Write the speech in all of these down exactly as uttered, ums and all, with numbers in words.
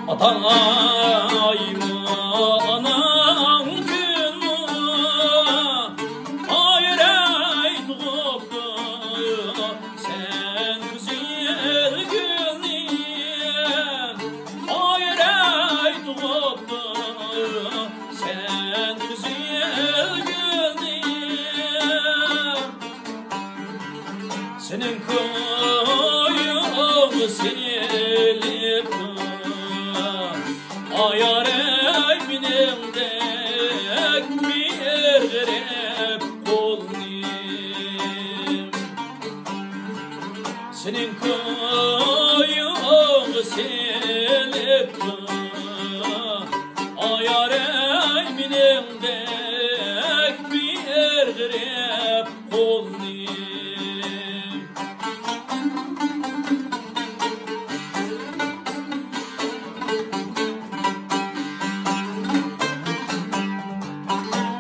ئاتاڭمۇ ئاناڭ كۈنمۇ ئايراي تۇغۇپتۇ سەن گۈزەل گۈلنى، ئايراي تۇغۇپتۇ سەن گۈزەل گۈلنى. سېنىڭ كويۇڭ سېلىپتۇ ئايارەي مېنىڭدەك بىر غېرىب قۇلنى. سېنىڭ كويۇڭ سېلىپتۇ ئايارەي مېنىڭدەك بىر غېرىب قۇلنى.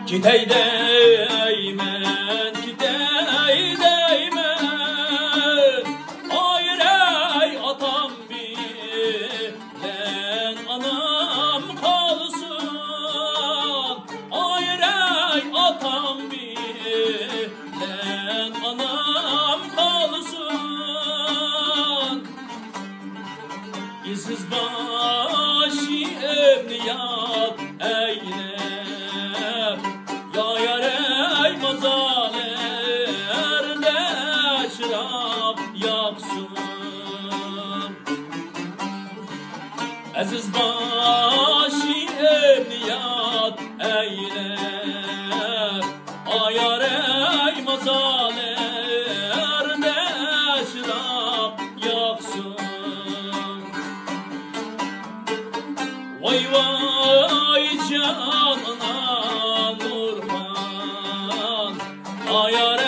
كېتەي دەيمەن، كېتەي دەيمەن، ئايراي ئاتام بىلەن ئانام قالسۇن، ئايراي ئاتام بىلەن ئانام قالسۇن. ئېزىز باشىمنى ياد ئەيلەپ، يا يار ئەي مازارلىرىدا چىراغ ياقسۇن. ئەزىز باشىمنى ياد ئەيلەپ، ئايارەي مازارلىرىدا چىراغ ياقسۇن. ۋاي ۋاي جانىنا نۇرخان، ئايار